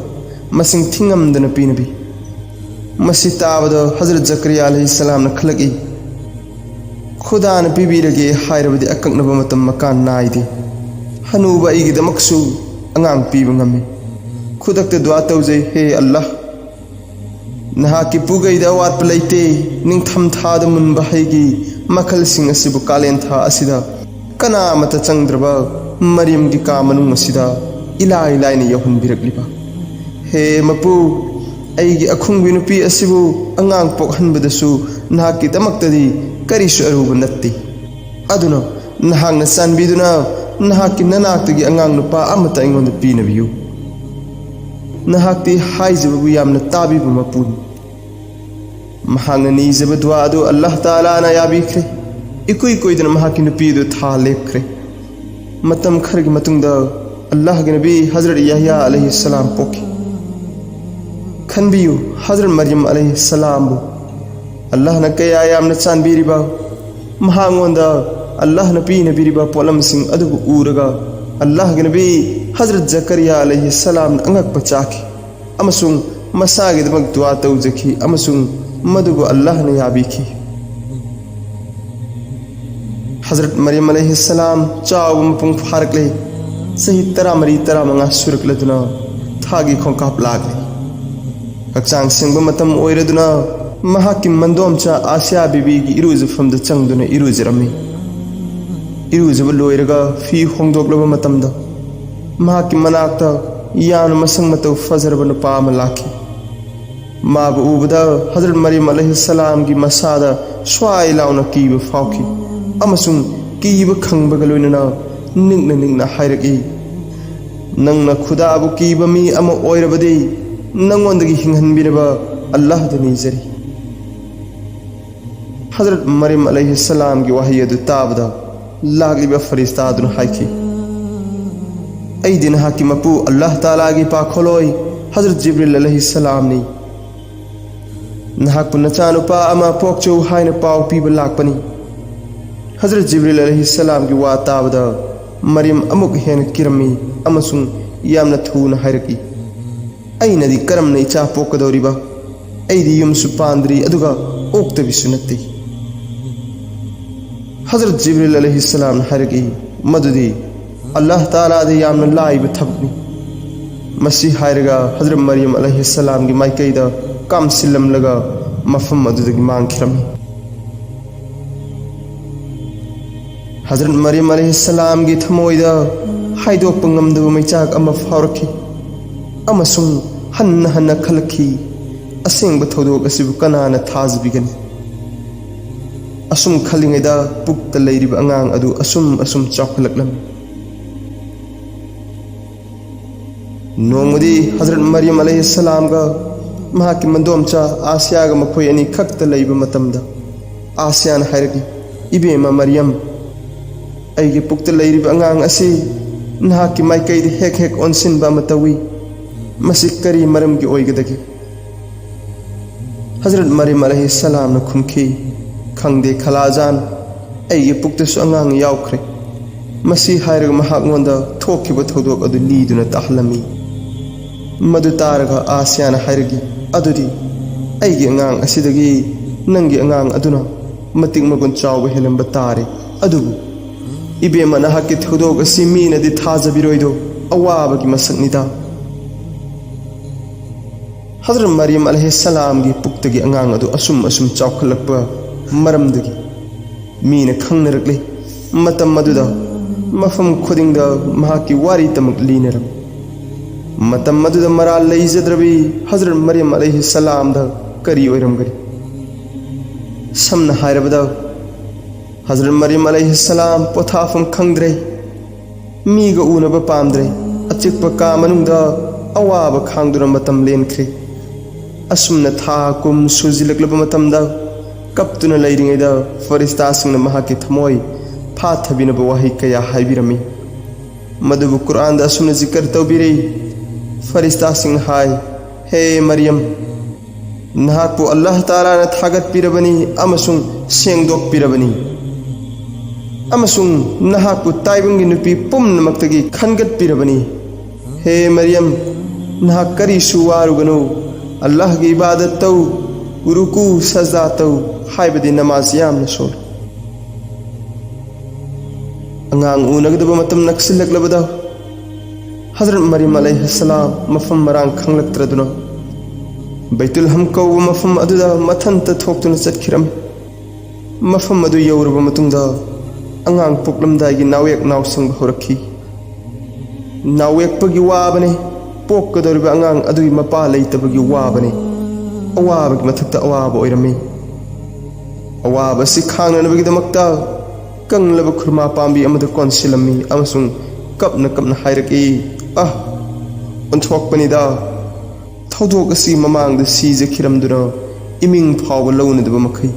ꯃꯁꯤꯡ ꯊꯤꯉꯝꯗꯅ ꯄꯤꯅꯕꯤ꯫" ꯃꯁꯤ ꯇꯥꯕꯗ ꯍꯖꯔꯠ ꯖꯀꯔꯤꯌꯥ ꯑꯂꯩꯍꯤꯁꯁꯂꯥꯝꯅ ꯈꯜꯂꯛꯏ, "ꯈꯨꯗꯥꯅ ꯄꯤꯕꯤꯔꯒꯦ ꯍꯥꯏꯔꯕꯗꯤ ꯑꯀꯛꯅꯕ ꯃꯇꯝ ꯃꯀꯥꯟ ꯅꯥꯏꯗꯦ꯫ ꯍꯅꯨꯕ ꯑꯩꯒꯤꯗꯃꯛꯁꯨ ꯑꯉꯥꯡ ꯄꯤꯕ ꯉꯝꯃꯤ꯫" ꯈꯨꯗꯛꯇ ꯗꯨꯋꯥ ꯇꯧꯖꯩ, "ꯍꯦ ꯑꯜꯂꯥꯍ, ꯅꯍꯥꯛꯀꯤ ꯄꯨꯒꯩꯗ ꯑꯋꯥꯠꯄ ꯂꯩꯇꯦ꯫ ꯅꯤꯡꯊꯝ ꯊꯥꯗ ꯃꯨꯟꯕ ꯍꯩꯒꯤ ꯃꯈꯜꯁꯤꯡ ꯑꯁꯤꯕꯨ ꯀꯥꯂꯦꯟ ꯊꯥ ꯑꯁꯤꯗ ꯀꯅꯥꯃꯠꯇ ꯆꯪꯗ꯭ꯔꯕ ꯃꯔꯤꯝꯒꯤ ꯀꯥ ꯃꯅꯨꯡ ꯑꯁꯤꯗ ꯏꯂꯥꯏ ꯂꯥꯏꯅ ꯌꯧꯍꯟꯕꯤꯔꯛꯂꯤꯕ꯫ ꯍꯦ ꯃꯄꯨ, ꯑꯩꯒꯤ ꯑꯈꯨꯡꯕꯤ ꯅꯨꯄꯤ ꯑꯁꯤꯕꯨ ꯑꯉꯥꯡ ꯄꯣꯛꯍꯟꯕꯗꯁꯨ ꯅꯍꯥꯛꯀꯤꯗꯃꯛꯇꯗꯤ ꯀꯔꯤꯁꯨ ꯑꯔꯨꯕ ꯅꯠꯇꯦ꯫ ꯑꯗꯨꯅ ꯅꯍꯥꯛꯅ ꯆꯥꯟꯕꯤꯗꯨꯅ ꯅꯍꯥꯛꯀꯤ ꯅꯅꯥꯛꯇꯒꯤ ꯑꯉꯥꯡ ꯅꯨꯄꯥ ꯑꯃꯠꯇ ꯑꯩꯉꯣꯟꯗ ꯄꯤꯅꯕꯤꯌꯨ꯫ ꯅꯍꯥꯛꯇꯤ ꯍꯥꯏꯖꯕꯕꯨ ꯌꯥꯝꯅ ꯇꯥꯕꯤꯕ ꯃꯄꯨꯅꯤ꯫" ꯃꯍꯥꯛꯅ ꯅꯤꯖꯕ ꯗꯨꯋꯥ ꯑꯗꯨ ꯑꯜꯂꯥꯍ ꯇꯥꯂꯥꯅ ꯌꯥꯕꯤꯈ꯭ꯔꯦ꯫ ꯏꯀꯨꯏ ꯀꯨꯏꯗꯅ ꯃꯍꯥꯛꯀꯤ ꯅꯨꯄꯤ ꯑꯗꯨ ꯊꯥ ꯂꯦꯞꯈ꯭ꯔꯦ꯫ ꯃꯇꯝ ꯈꯔꯒꯤ ꯃꯇꯨꯡꯗ ꯑꯜꯂꯥꯍꯒꯤ ꯅꯕꯤ ꯍꯖꯔꯠ ꯌꯥꯍꯌꯥ ꯑꯂꯩꯍꯤꯁꯁꯂꯥꯝ ꯄꯣꯛꯈꯤ꯫ ꯈꯟꯕꯤꯌꯨ, ꯍꯖꯔꯠ ꯃꯔꯤꯝ ꯑꯂꯩꯍꯤꯁꯁꯂꯥꯝꯕꯨ ꯑꯜꯂꯥꯍꯅ ꯀꯌꯥ ꯌꯥꯝꯅ ꯆꯥꯟꯕꯤꯔꯤꯕ, ꯃꯍꯥꯛꯉꯣꯟꯗ ꯑꯜꯂꯥꯍꯅ ꯄꯤꯅꯕꯤꯔꯤꯕ ꯄꯣꯠꯂꯝꯁꯤꯡ ꯑꯗꯨꯕꯨ ꯎꯔꯒ ꯑꯜꯂꯥꯍꯒꯤ ꯅꯕꯤ ꯍꯖꯔꯠ ꯖꯀꯔꯤꯌꯥ ꯑꯂꯩꯍꯤꯁꯁꯂꯥꯝꯅ ꯑꯉꯛꯄ ꯆꯥꯈꯤ ꯑꯃꯁꯨꯡ ꯃꯁꯥꯒꯤꯗꯃꯛ ꯗꯨꯋꯥ ꯇꯧꯖꯈꯤ ꯑꯃꯁꯨꯡ ꯃꯗꯨꯕꯨ ꯑꯜꯂꯥꯍꯅ ꯌꯥꯕꯤꯈꯤ꯫ ꯍꯖꯔꯠ ꯃꯔꯤꯝ ꯑꯂꯩꯍꯤꯁꯁꯂꯥꯝ ꯆꯥꯎꯕ ꯃꯄꯨꯡ ꯐꯥꯔꯛꯂꯦ꯫ ꯆꯍꯤ ꯇꯔꯥꯃꯔꯤ ꯇꯔꯥꯃꯉꯥ ꯁꯨꯔꯛꯂꯗꯨꯅ ꯊꯥꯒꯤ ꯈꯣꯡꯀꯥꯞ ꯂꯥꯛꯂꯦ꯫ ꯍꯛꯆꯥꯡ ꯁꯦꯡꯕ ꯃꯇꯝ ꯑꯣꯏꯔꯗꯨꯅ ꯃꯍꯥꯛꯀꯤ ꯃꯟꯗꯣꯝꯆꯥ ꯑꯥꯁꯤꯌꯥ ꯕꯤꯕꯤꯒꯤ ꯏꯔꯨꯖꯐꯝꯗ ꯆꯪꯗꯨꯅ ꯏꯔꯨꯖꯔꯝꯃꯤ꯫ ꯏꯔꯨꯖꯕ ꯂꯣꯏꯔꯒ ꯐꯤ ꯍꯣꯡꯗꯣꯛꯂꯕ ꯃꯇꯝꯗ ꯃꯍꯥꯛꯀꯤ ꯃꯅꯥꯛꯇ ꯌꯥꯝꯅ ꯃꯁꯛ ꯃꯇꯧ ꯐꯖꯔꯕ ꯅꯨꯄꯥ ꯑꯃ ꯂꯥꯛꯈꯤ꯫ ꯃꯥꯕꯨ ꯎꯕꯗ ꯍꯖꯔꯠ ꯃꯔꯤꯝ ꯑꯂꯩꯍꯤꯁꯁꯂꯥꯝꯒꯤ ꯃꯁꯥꯗ ꯁ꯭ꯋꯥꯏ ꯂꯥꯎꯅ ꯀꯤꯕ ꯐꯥꯎꯈꯤ ꯑꯃꯁꯨꯡ ꯀꯤꯕ ꯈꯪꯕꯒ ꯂꯣꯏꯅꯅ ꯅꯤꯛꯅ ꯅꯤꯛꯅ ꯍꯥꯏꯔꯛꯏ, "ꯅꯪꯅ ꯈꯨꯗꯥꯕꯨ ꯀꯤꯕ ꯃꯤ ꯑꯃ ꯑꯣꯏꯔꯕꯗꯤ ꯅꯪꯉꯣꯟꯗꯒꯤ ꯍꯤꯡꯍꯟꯕꯤꯔꯕ ꯑꯜꯂꯥꯍꯗ ꯅꯤꯖꯔꯤ꯫" ꯍꯖꯔꯠ ꯃꯔꯤꯝ ꯑꯂꯩꯍꯤꯁꯁꯂꯥꯝꯒꯤ ꯋꯥꯍꯩ ꯑꯗꯨ ꯇꯥꯕꯗ ꯂꯥꯛꯂꯤꯕ ꯐꯔꯤꯁꯇꯥ ꯑꯗꯨꯅ ꯍꯥꯏꯈꯤ, "ꯑꯩꯗꯤ ꯅꯍꯥꯛꯀꯤ ꯃꯄꯨ ꯑꯜꯂꯥꯍ ꯇꯥꯂꯥꯒꯤ ꯄꯥꯈꯣꯜꯂꯣꯏ ꯍꯖꯔꯠ ꯖꯤꯕ꯭ꯔꯤꯜ ꯑꯂꯩꯍꯤꯁꯁꯂꯥꯝꯅꯤ꯫ "ꯅꯍꯥꯛꯄꯨ ꯅꯆꯥꯅꯨꯄꯥ ꯑꯃ ꯄꯣꯛꯆꯧ ꯍꯥꯏꯅ ꯄꯥꯎ ꯄꯤꯕ ꯂꯥꯛꯄꯅꯤ꯫" ꯍꯖꯔꯠ ꯖꯤꯕ꯭ꯔꯤꯜ ꯑꯂꯩꯍꯤꯁꯁꯂꯥꯝꯒꯤ ꯋꯥ ꯇꯥꯕꯗ ꯃꯔꯤꯌꯝ ꯑꯃꯨꯛ ꯍꯦꯟꯅ ꯀꯤꯔꯝꯃꯤ ꯑꯃꯁꯨꯡ ꯌꯥꯝꯅ ꯊꯨꯅ ꯍꯥꯏꯔꯛꯏ, "ꯑꯩꯅꯗꯤ ꯀꯔꯝꯅ ꯏꯆꯥ ꯄꯣꯛꯀꯗꯧꯔꯤꯕ? ꯑꯩꯗꯤ ꯌꯨꯝꯁꯨ ꯄꯥꯟꯗ꯭ꯔꯤ, ꯑꯗꯨꯒ ꯑꯣꯛꯇꯕꯤꯁꯨ ꯅꯠꯇꯦ꯫" ꯍꯖꯔꯠ ꯖꯤꯕ꯭ꯔꯤꯜ ꯑꯂꯩꯍꯤꯁꯁꯂꯥꯝꯅ ꯍꯥꯏꯔꯛꯏ, "ꯃꯗꯨꯗꯤ ꯑꯜꯂꯥꯍ ꯇꯥꯂꯥꯗ ꯌꯥꯝꯅ ꯂꯥꯏꯕ ꯊꯕꯛꯅꯤ꯫" ꯃꯁꯤ ꯍꯥꯏꯔꯒ ꯍꯖꯔꯠ ꯃꯔꯤꯌꯝ ꯑꯂꯩꯍꯤꯁꯁꯂꯥꯝꯒꯤ ꯃꯥꯏꯀꯩꯗ ꯀꯥꯝꯁꯤꯜꯂꯝꯂꯒ ꯃꯐꯝ ꯑꯗꯨꯗꯒꯤ ꯃꯥꯡꯈꯤꯔꯝꯃꯤ꯫ ꯍꯖꯔꯠ ꯃꯔꯤꯌꯝ ꯑꯂꯩꯍꯤꯁꯁꯂꯥꯝꯒꯤ ꯊꯃꯣꯏꯗ ꯍꯥꯏꯗꯣꯛꯄ ꯉꯝꯗꯕ ꯃꯩꯆꯥꯛ ꯑꯃ ꯐꯥꯎꯔꯛꯈꯤ ꯑꯃꯁꯨꯡ ꯍꯟꯅ ꯍꯟꯅ ꯈꯜꯂꯛꯈꯤ, "ꯑꯁꯦꯡꯕ ꯊꯧꯗꯣꯛ ꯑꯁꯤꯕꯨ ꯀꯅꯥꯅ ꯊꯥꯖꯕꯤꯒꯅꯤ?" ꯑꯁꯨꯝ ꯈꯜꯂꯤꯉꯩꯗ ꯄꯨꯛꯇ ꯂꯩꯔꯤꯕ ꯑꯉꯥꯡ ꯑꯗꯨ ꯑꯁꯨꯝ ꯑꯁꯨꯝ ꯆꯥꯎꯈꯠꯂꯛꯂꯝꯃꯤ꯫ ꯅꯣꯡꯃꯗꯤ ꯍꯖꯔꯠ ꯃꯔꯤꯌꯝ ꯑꯂꯩꯍꯤꯁꯁꯂꯥꯝꯒ ꯃꯍꯥꯛꯀꯤ ꯃꯗꯣꯝꯆꯥ ꯑꯥꯁꯤꯌꯥꯒ ꯃꯈꯣꯏ ꯑꯅꯤ ꯈꯛꯇ ꯂꯩꯕ ꯃꯇꯝꯗ, ꯑꯥꯁꯤꯌꯥꯅ ꯍꯥꯏꯔꯛꯏ, "ꯏꯕꯦꯝꯃ ꯃꯔꯤꯌꯝ, ꯑꯩꯒꯤ ꯄꯨꯛꯇ ꯂꯩꯔꯤꯕ ꯑꯉꯥꯡ ꯑꯁꯤ ꯅꯍꯥꯛꯀꯤ ꯃꯥꯏꯀꯩꯗ ꯍꯦꯛ ꯍꯦꯛ ꯑꯣꯟꯁꯤꯟꯕ ꯑꯃ ꯇꯧꯏ꯫ ꯃꯁꯤ ꯀꯔꯤ ꯃꯔꯝꯒꯤ ꯑꯣꯏꯒꯗꯒꯦ?" ꯍꯖꯔꯠ ꯃꯔꯤꯌꯝ ꯑꯂꯩꯍꯤꯁꯁꯂꯥꯝꯅ ꯈꯨꯝꯈꯤ, "ꯈꯪꯗꯦ ꯈꯂꯥꯖꯥꯟ, ꯑꯩꯒꯤ ꯄꯨꯛꯇꯁꯨ ꯑꯉꯥꯡ ꯌꯥꯎꯈ꯭ꯔꯦ꯫" ꯃꯁꯤ ꯍꯥꯏꯔꯒ ꯃꯍꯥꯛꯉꯣꯟꯗ ꯊꯣꯛꯈꯤꯕ ꯊꯧꯗꯣꯛ ꯑꯗꯨ ꯂꯤꯗꯨꯅ ꯇꯥꯍꯜꯂꯝꯃꯤ꯫ ꯃꯗꯨ ꯇꯥꯔꯒ ꯑꯥꯁꯤꯌꯥꯅ ꯍꯥꯏꯔꯛꯏ, "ꯑꯗꯨꯗꯤ ꯑꯩꯒꯤ ꯑꯉꯥꯡ ꯑꯁꯤꯗꯒꯤ ꯅꯪꯒꯤ ꯑꯉꯥꯡ ꯑꯗꯨꯅ ꯃꯇꯤꯛ ꯃꯒꯨꯟ ꯆꯥꯎꯕ ꯍꯦꯜꯂꯝꯕ ꯇꯥꯔꯦ꯫ ꯑꯗꯨꯕꯨ ꯏꯕꯦꯝꯃ, ꯅꯍꯥꯛꯀꯤ ꯊꯧꯗꯣꯛ ꯑꯁꯤ ꯃꯤꯅꯗꯤ ꯊꯥꯖꯕꯤꯔꯣꯏꯗꯣ, ꯑꯋꯥꯕꯒꯤ ꯃꯁꯛꯅꯤꯗ꯫" ꯍꯖꯔꯠ ꯃꯔꯤꯌꯝ ꯑꯂꯩꯍꯤꯁꯁꯂꯥꯝꯒꯤ ꯄꯨꯛꯇꯒꯤ ꯑꯉꯥꯡ ꯑꯗꯨ ꯑꯁꯨꯝ ꯑꯁꯨꯝ ꯆꯥꯎꯈꯠꯂꯛꯄ ꯃꯔꯝꯗꯒꯤ ꯃꯤꯅ ꯈꯪꯅꯔꯛꯂꯤ꯫ ꯃꯇꯝ ꯑꯗꯨꯗ ꯃꯐꯝ ꯈꯨꯗꯤꯡꯗ ꯃꯍꯥꯛꯀꯤ ꯋꯥꯔꯤ ꯇꯃꯛ ꯂꯤꯅꯔꯝꯃꯤ꯫ ꯃꯇꯝ ꯑꯗꯨꯗ ꯃꯔꯥꯜ ꯂꯩꯖꯗ꯭ꯔꯕꯤ ꯍꯖꯔꯠ ꯃꯔꯤꯌꯝ ꯑꯂꯩꯍꯤꯁꯁꯂꯥꯝꯗ ꯀꯔꯤ ꯑꯣꯏꯔꯝꯒꯅꯤ? ꯁꯝꯅ ꯍꯥꯏꯔꯕꯗ, ꯍꯖꯔꯠ ꯃꯔꯤꯌꯝ ꯑꯂꯩꯍꯤꯁꯁꯂꯥꯝ ꯄꯣꯊꯥꯐꯝ ꯈꯪꯗ꯭ꯔꯦ, ꯃꯤꯒ ꯎꯅꯕ ꯄꯥꯝꯗ꯭ꯔꯦ, ꯑꯆꯤꯛꯄ ꯀꯥ ꯃꯅꯨꯡꯗ ꯑꯋꯥꯕ ꯈꯥꯡꯗꯨꯅ ꯃꯇꯝ ꯂꯦꯟꯈ꯭ꯔꯦ꯫ ꯑꯁꯨꯝꯅ ꯊꯥ ꯀꯨꯝ ꯁꯨꯖꯤꯜꯂꯛꯂꯕ ꯃꯇꯝꯗ, ꯀꯞꯇꯨꯅ ꯂꯩꯔꯤꯉꯩꯗ ꯐꯔꯤꯁꯇꯥꯁꯤꯡꯅ ꯃꯍꯥꯛꯀꯤ ꯊꯃꯣꯏ ꯐꯥꯊꯕꯤꯅꯕ ꯋꯥꯍꯩ ꯀꯌꯥ ꯍꯥꯏꯕꯤꯔꯝꯃꯤ꯫ ꯃꯗꯨꯕꯨ ꯀꯨꯔꯥꯟꯗ ꯑꯁꯨꯝꯅ ꯖꯤꯀꯔ ꯇꯧꯕꯤꯔꯤ, ꯐꯔꯤꯁꯇꯥꯁꯤꯡꯅ ꯍꯥꯏ, "ꯍꯦ ꯃꯔꯤꯌꯝ, ꯅꯍꯥꯛꯄꯨ ꯑꯜꯂꯥꯍ ꯇꯥꯂꯥꯅ ꯊꯥꯒꯠꯄꯤꯔꯕꯅꯤ ꯑꯃꯁꯨꯡ ꯁꯦꯡꯗꯣꯛꯄꯤꯔꯕꯅꯤ, ꯑꯃꯁꯨꯡ ꯅꯍꯥꯛꯄꯨ ꯇꯥꯏꯕꯪꯒꯤ ꯅꯨꯄꯤ ꯄꯨꯝꯅꯃꯛꯇꯒꯤ ꯈꯟꯒꯠꯄꯤꯔꯕꯅꯤ꯫ ꯍꯦ ꯃꯔꯤꯌꯝ, ꯅꯍꯥꯛ ꯀꯔꯤꯁꯨ ꯋꯥꯔꯨꯒꯅꯨ꯫ ꯑꯜꯂꯥꯍꯒꯤ ꯏꯕꯥꯗꯠ ꯇꯧ, ꯔꯨꯀꯨ ꯁꯖꯗꯥ ꯇꯧ, ꯍꯥꯏꯕꯗꯤ ꯅꯃꯥꯖ ꯌꯥꯝꯅ ꯁꯣꯜꯂꯨ꯫" ꯑꯉꯥꯡ ꯎꯅꯒꯗꯕ ꯃꯇꯝ ꯅꯛꯁꯤꯜꯂꯛꯂꯕꯗ ꯍꯖꯔꯠ ꯃꯔꯤꯝ ꯑꯂꯩꯍꯤꯁꯁꯂꯥꯝ ꯃꯐꯝ ꯃꯔꯥꯡ ꯈꯪꯂꯛꯇ꯭ꯔꯗꯨꯅ ꯕꯩꯇꯨꯜ ꯍꯝ ꯀꯧꯕ ꯃꯐꯝ ꯑꯗꯨꯗ ꯃꯊꯟꯇ ꯊꯣꯛꯇꯨꯅ ꯆꯠꯈꯤꯔꯝꯃꯤ꯫ ꯃꯐꯝ ꯑꯗꯨ ꯌꯧꯔꯕ ꯃꯇꯨꯡꯗ ꯑꯉꯥꯡ ꯄꯣꯛꯂꯝꯗꯥꯏꯒꯤ ꯅꯥꯎꯌꯦꯛ ꯅꯥꯎꯁꯪꯕ ꯍꯧꯔꯛꯈꯤ꯫ ꯅꯥꯎꯌꯦꯛꯄꯒꯤ ꯋꯥꯕꯅꯤ, ꯄꯣꯛꯀꯗꯧꯔꯤꯕ ꯑꯉꯥꯡ ꯑꯗꯨꯒꯤ ꯃꯄꯥ ꯂꯩꯇꯕꯒꯤ ꯋꯥꯕꯅꯤ꯫ ꯑꯋꯥꯕꯒꯤ ꯃꯊꯛꯇ ꯑꯋꯥꯕ ꯑꯣꯏꯔꯝꯃꯤ꯫ ꯑꯋꯥꯕ ꯑꯁꯤ ꯈꯥꯡꯅꯅꯕꯒꯤꯗꯃꯛꯇ ꯀꯪꯂꯕ ꯈꯨꯔꯃꯥ ꯄꯥꯝꯕꯤ ꯑꯃꯗ ꯀꯣꯟꯁꯤꯜꯂꯝꯃꯤ ꯑꯃꯁꯨꯡ ꯀꯞꯅ ꯀꯞꯅ ꯍꯥꯏꯔꯛꯏ, "ꯑꯥ, ꯑꯣꯟꯊꯣꯛꯄꯅꯤꯗ! ꯊꯧꯗꯣꯛ ꯑꯁꯤ ꯃꯃꯥꯡꯗ ꯁꯤꯖꯈꯤꯔꯝꯗꯨꯅ ꯏꯃꯤꯡ ꯐꯥꯎꯕ ꯂꯧꯅꯗꯕ ꯃꯈꯩ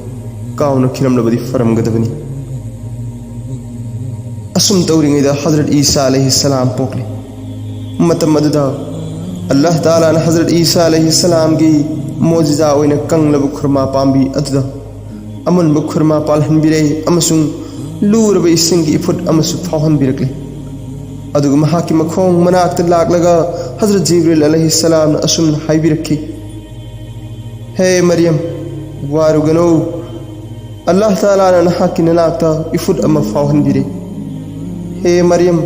ꯀꯥꯎꯅꯈꯤꯔꯝꯂꯕꯗꯤ ꯐꯔꯝꯒꯗꯕꯅꯤ꯫" ꯑꯁꯨꯝ ꯇꯧꯔꯤꯉꯩꯗ ꯍꯖꯔꯠ ꯏꯁꯥ ꯑꯂꯩꯍꯤꯁꯁꯂꯥꯝ ꯄꯣꯛꯂꯤ꯫ ꯃꯇꯝ ꯑꯗꯨꯗ ꯑꯜꯂꯥꯍ ꯇꯥꯂꯥꯅ ꯍꯖꯔꯠ ꯏꯁꯥ ꯑꯂꯩꯍꯤꯁꯁꯂꯥꯝꯒꯤ ꯃꯣꯖꯤꯖꯥ ꯑꯣꯏꯅ ꯀꯪꯂꯕ ꯈꯨꯔꯃꯥ ꯄꯥꯝꯕꯤ ꯑꯗꯨꯗ ꯑꯃꯨꯟꯕ ꯈꯨꯔꯃꯥ ꯄꯥꯜꯍꯟꯕꯤꯔꯦ ꯑꯃꯁꯨꯡ ꯂꯨꯔꯕ ꯏꯁꯤꯡꯒꯤ ꯏꯐꯨꯠ ꯑꯃꯁꯨ ꯐꯥꯎꯍꯟꯕꯤꯔꯛꯂꯤ꯫ ꯑꯗꯨꯒ ꯃꯍꯥꯛꯀꯤ ꯃꯈꯣꯡ ꯃꯅꯥꯛꯇ ꯂꯥꯛꯂꯒ ꯍꯖꯔꯠ ꯖꯤꯕ꯭ꯔꯤꯜ ꯑꯂꯩꯍꯤꯁꯁꯂꯥꯝꯅ ꯑꯁꯨꯝꯅ ꯍꯥꯏꯕꯤꯔꯛꯈꯤ, "ꯍꯦ ꯃꯔꯤꯌꯝ, ꯋꯥꯔꯨꯒꯅꯨ꯫ ꯑꯜꯂꯥꯍ ꯇꯥꯂꯥꯅ ꯅꯍꯥꯛꯀꯤ ꯅꯅꯥꯛꯇ ꯏꯐꯨꯠ ꯑꯃ ꯐꯥꯎꯍꯟꯕꯤꯔꯦ꯫ ꯍꯦ ꯃꯔꯤꯌꯝ,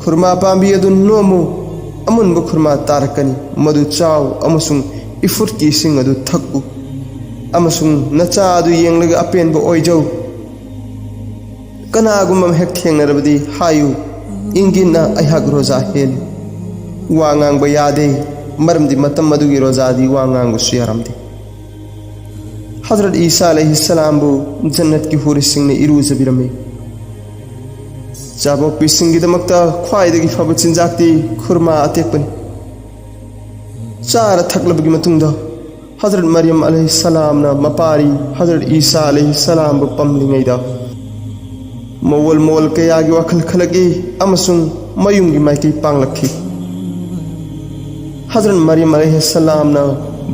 ꯈꯨꯔꯃꯥ ꯄꯥꯝꯕꯤ ꯑꯗꯨ ꯅꯣꯝꯃꯨ, ꯑꯃꯨꯟꯕ ꯈꯨꯔꯃꯥ ꯇꯥꯔꯛꯀꯅꯤ, ꯃꯗꯨ ꯆꯥꯎ ꯑꯃꯁꯨꯡ ꯏꯐꯨꯠꯀꯤ ꯏꯁꯤꯡ ꯑꯗꯨ ꯊꯛꯎ, ꯑꯃꯁꯨꯡ ꯅꯆꯥ ꯑꯗꯨ ꯌꯦꯡꯂꯒ ꯑꯄꯦꯟꯕ ꯑꯣꯏꯖꯧ꯫ ꯀꯅꯥꯒꯨꯝꯕ ꯑꯃ ꯍꯦꯛ ꯊꯦꯡꯅꯔꯕꯗꯤ ꯍꯥꯏꯌꯨ, 'ꯏꯪꯒꯤꯠꯅ ꯑꯩꯍꯥꯛ ꯔꯣꯖꯥ ꯍꯦꯜꯂꯤ.'" ꯋꯥ ꯉꯥꯡꯕ ꯌꯥꯗꯦ, ꯃꯔꯝꯗꯤ ꯃꯇꯝ ꯑꯗꯨꯒꯤ ꯔꯣꯖꯥꯗꯤ ꯋꯥ ꯉꯥꯡꯕꯁꯨ ꯌꯥꯔꯝꯗꯦ꯫ ꯍꯖꯔꯠ ꯏꯁꯥ ꯑꯂꯩꯍꯤꯁꯁꯂꯥꯝꯕꯨ ꯖꯟꯅꯠꯀꯤ ꯍꯨꯔꯤꯁꯤꯡꯅ ꯏꯔꯨꯖꯕꯤꯔꯝꯃꯤ꯫ ꯆꯥꯕꯣꯛꯄꯤꯁꯤꯡꯒꯤꯗꯃꯛꯇ ꯈ꯭ꯋꯥꯏꯗꯒꯤ ꯐꯕ ꯆꯤꯟꯖꯥꯛꯇꯤ ꯈꯨꯔꯃꯥ ꯑꯇꯦꯛꯄꯅꯤ꯫ ꯆꯥꯔ ꯊꯛꯂꯕꯒꯤ ꯃꯇꯨꯡꯗ ꯍꯖꯔꯠ ꯃꯔꯤꯌꯝ ꯑꯂꯩꯍꯤꯁꯁꯂꯥꯝꯅ ꯃꯄꯥꯔꯤ ꯍꯖꯔꯠ ꯏꯁꯥ ꯑꯂꯩꯍꯤꯁꯁꯂꯥꯝꯕꯨ ꯄꯝꯂꯤꯉꯩꯗ ꯃꯑꯣꯜ ꯃꯑꯣꯜ ꯀꯌꯥꯒꯤ ꯋꯥꯈꯜ ꯈꯜꯂꯛꯏ ꯑꯃꯁꯨꯡ ꯃꯌꯨꯝꯒꯤ ꯃꯥꯏꯀꯩ ꯄꯥꯡꯂꯛꯈꯤ꯫ ꯍꯖꯔꯠ ꯃꯔꯤꯌꯝ ꯑꯂꯩꯍꯤꯁꯁꯂꯥꯝꯅ